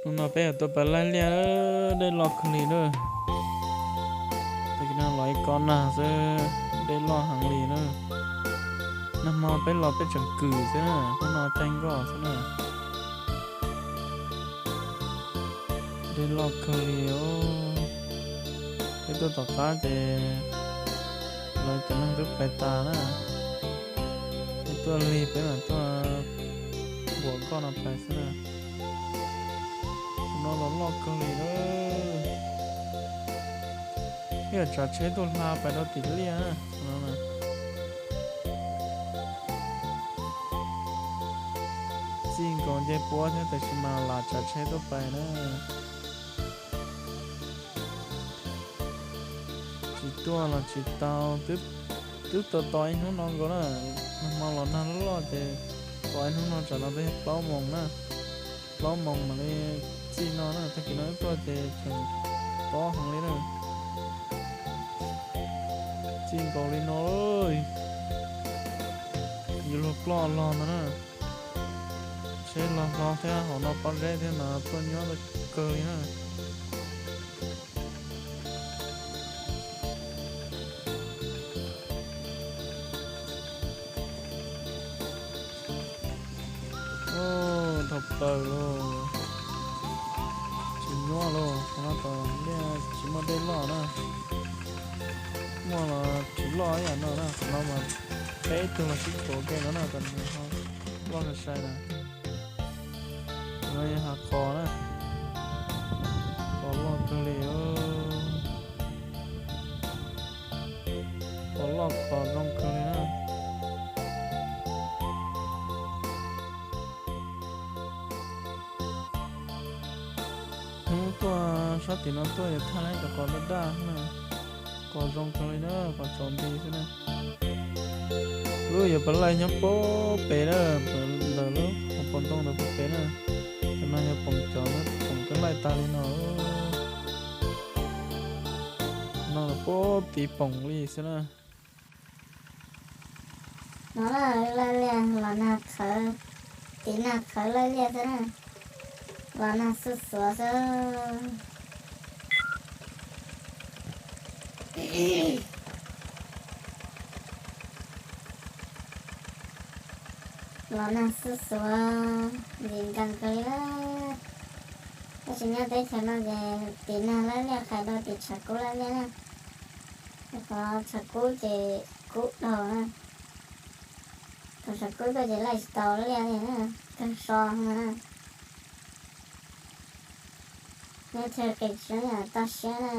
Hnub no peb yuav tuaj pais laij liaj, dej loj kawg li na. Tag kis no los ib kob nag xwb, dej loj heev li na. Nag hmo peb los peb tseem kwm xwb na, hnub no caij nkoj xwb na. Dej loj kawg li os. Peb tuaj tom qab ces lawv cov neeg twb pais tas na. Peb tuaj lig peb mam tuaj npuam nkoj no pais xwb na. Tus no los loj kawg li na. Ib yam tsav tsheb tuaj hla pais rau tim liaj na. Txij nkaus nce puab thiab tab sis mas lam tsav tsheb tuaj pais na. Tsis tuaj los tsis tau, twb tos tos ib hnub no nkaus na. Nag hmo los nag loj loj ces tos ib hnub no tsam no twb yog plaub moos na. Plaub moos mam li txij no na, tag kis no wb tuaj ces tseem tob heev li na. Txij nkaus li no, yuav luag ploj los ntag na. Tsheb los hlo thiab hauv no pob zeb thiab mas tuaj nyuaj kawg li na. Dhau plaws lauj, tsis nyuaj lauj, qhov no tas liaj tsis muaj dej loj na. Muaj los tsis loj ib yam no na, qhov no mas peb tug los sib khuav ke no na, tas nws ho loj sai sai na. No yog hav qos na, qos loj kawg li, qos loj qos zoo kawg li na. Hnub tuaj sab tim no tuaj yuav thaj lab cov qos daj daj na, qos zoo kawg li na, qos tsaus nti xwb na. Lub yuav pab laij nyob puag pem na, ntawm lub hauv paus ntoo ntawd puag pem na. Cov no yog poom cov, poom twb laij tas li no. No puag tim poom li xwb na. No na, laij liaj los nag qhawv, tim nag qhawv laij liaj xwb na. Los nag xuj xuav xwb. Los nag xuj xuav ntxim nkees kawg li na. Tab sis nyob teb chaws no ces tim nag laij liaj qhais rau tim tshav kub laij liaj na. Qhov tshav kub ces kub dhau na. Thaum tshav kub tuaj ces laij tsis tau liaj li na, kawg so na. Nyob chaw qis tsis toj siab na.